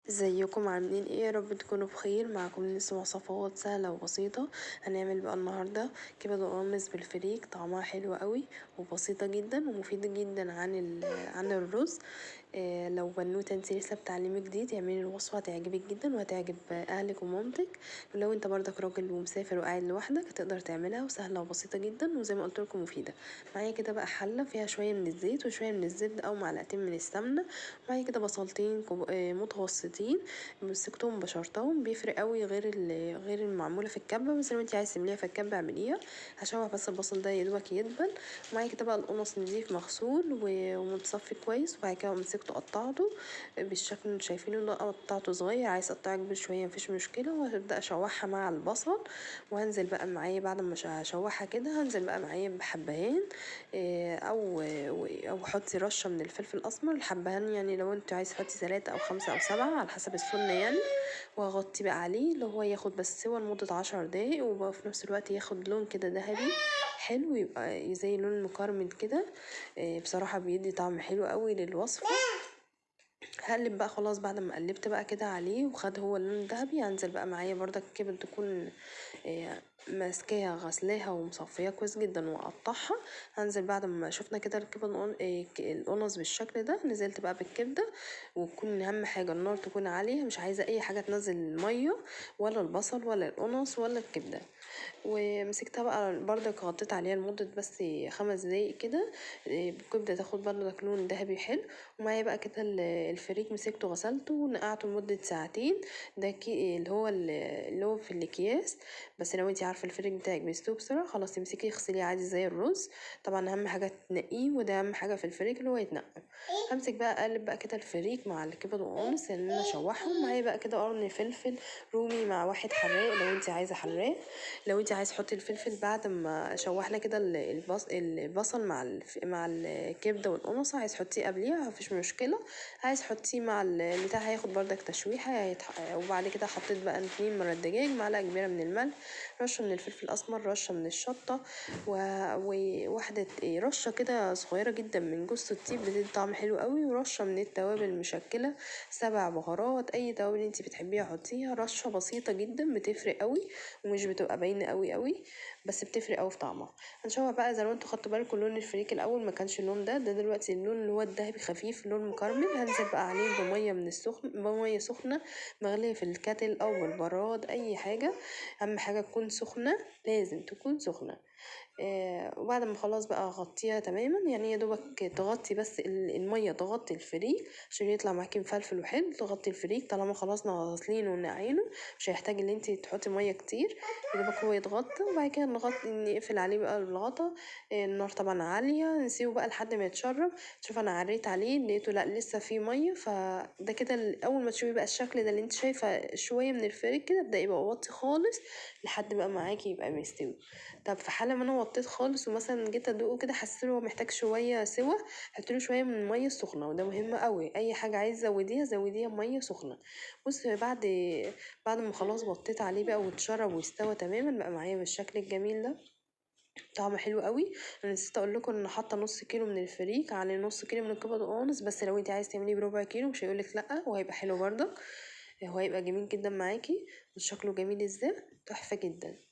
ازيكم عاملين ايه؟ يا رب تكونوا بخير. معاكم لسه وصفات سهلة وبسيطة. هنعمل بقى النهارده كبد وقوانص بالفريك، طعمها حلو قوي وبسيطة جدا ومفيدة جدا عن الرز. لو بنوته انت لسه بتعلمي جديد اعملي الوصفة، هتعجبك جدا وهتعجب اهلك ومامتك. ولو انت برضك راجل ومسافر وقاعد لوحدك هتقدر تعملها، وسهلة وبسيطة جدا وزي ما قلت لكم مفيدة. معايا كده بقى حله فيها شوية من الزيت وشوية من الزبدة او معلقتين من السمنة، معايا كده بصلتين متوسطين مسكتهم بشرتهم، بيفرق قوي غير المعموله في الكبه، بس لو انت عايزه تعمليها في الكبه اعمليها. هشوح بس البصل ده يا دوبك يدبل. معايا كده بقى القمص نضيف مغسول ومتصفي كويس، وبعد كده مسكته قطعته بالشكل اللي انتوا شايفينه ده، قطعته صغير، عايز اقطعه كبير شوية مفيش مشكلة. وهبدا اشوحها مع البصل، وهنزل بقى معايا بعد ما اشوحها كده هنزل بقى معايا بحبهان، او حطي رشه من الفلفل الاسمر. الحبهان يعني لو انت عايزه تحطي 3 او 5 او 7 على حسب السنة يعني. وهغطي بقى عليه اللي هو ياخد بس سوا لمدة 10 دقايق، وفي نفس الوقت ياخد لون كده ذهبي حلو، يبقى زي لون مكرمل كده. بصراحة بيدي طعم حلو قوي للوصفه. هقلب بقى خلاص بعد ما قلبت بقى كده عليه وخد هو اللون الذهبي، هنزل بقى معايا بردك كبد تكون ماسكاها غسلاها ومصفياها كويس جدا واقطعها. هنزل بعد ما شفنا كده الكبد القنص بالشكل ده، نزلت بقى بالكبده. وتكون اهم حاجة النار تكون عالية، مش عايزه اي حاجة تنزل المية ولا البصل ولا القنص ولا الكبده. ومسكتها بقى بردك غطيت عليها لمدة بس 5 دقايق كده، الكبده تاخد بردك لون ذهبي حلو. ومعايا بقى كده الفريك مسكته غسلته ونقعته لمدة ساعتين، ده اللي هو في الاكياس. بس لو انتي عارفه الفريك بتاعك بيستوي بسرعة خلاص تمسكيه اغسليه عادي زي الرز. طبعا اهم حاجة تنقية، وده اهم حاجة في الفريك اللي هو يتنقى. همسك بقى اقلب بقى كده الفريك مع الكبد والقوانص اللي انا اشوحهم. معايا بقى كده قرن فلفل رومي مع واحد حراق لو انتي عايزه حراق، لو انتي عايزه تحطي الفلفل بعد ما شوحنا كده البصل مع الكبده والقمص، عايز تحطيه قبليها مفيش مشكلة، عايز تحطيه مع البتاع هياخد بردك تشويحه. وبعد كده حطيت بقى 2 مرة دجاج، معلقه كبيرة من الملح، رشه من الفلفل الاسمر، رشه من الشطه، وواحدة رشه كده صغيرة جدا من جوز الطيب بتدي طعم حلو قوي، ورشه من التوابل المشكلة، 7 بهارات، اي توابل انتي بتحبيها حطيها، رشه بسيطة جدا بتفرق قوي ومش بتبقى باينة قوي قوي، بس بتفرق قوي في طعمها. هنشوح بقى زي ما انتوا خدتوا بالكم لون الفريك الاول ما كانش اللون ده، ده دلوقتي اللون اللي هو الذهبي خفيف، لون مكرمل. هنزل بقى عليه بميه من السخن، بميه سخنة مغليه في الكاتل او البراد اي حاجة، اهم حاجة تكون سخنة، لازم تكون سخنة. وبعد ما خلاص بقى غطيها تماما، يعني يا دوبك تغطي بس المية تغطي الفريك عشان يطلع معاكي مفلفل وحلو. تغطي الفريك طالما خلاص غاسلينه ونقعينه، مش هيحتاج ان انتي تحطي مية كتير، يا دوبك هو يتغطى. وبعد كده نقفل عليه بقى بالغطا، النار طبعا عالية، نسيبه بقى لحد ما يتشرب. شوف انا عريت عليه لقيته لا لسه فيه مية، فده كده اول ما تشوفي بقى الشكل ده اللي انت شايفه شوية من الفريك كده، ابدأي بقى وطي خالص لحد بقى معاكي يبقى مستوي. طب في حاله ما انا وطيت خالص ومثلا جيت ادوقه كده حسيت ان هو محتاج شوية سوا، حطي له شوية من المية السخنة، وده مهم قوي، اي حاجة عايزه تزوديها زوديها بميه سخنة. بصي بعد ما خلاص وطيت عليه بقى واتشرب واستوى تماما بقى معايا بالشكل الجميل ده، طعمه حلو قوي. انا نسيت اقول لكم ان انا حاطه نص كيلو من الفريك على نص كيلو من الكبد والقوانص، بس لو انت عايزه تعمليه بربع كيلو مش هيقولك لا، وهيبقى حلو برضك، هو هيبقى جميل جدا معاكي وشكله جميل ازاي، تحفة جدا.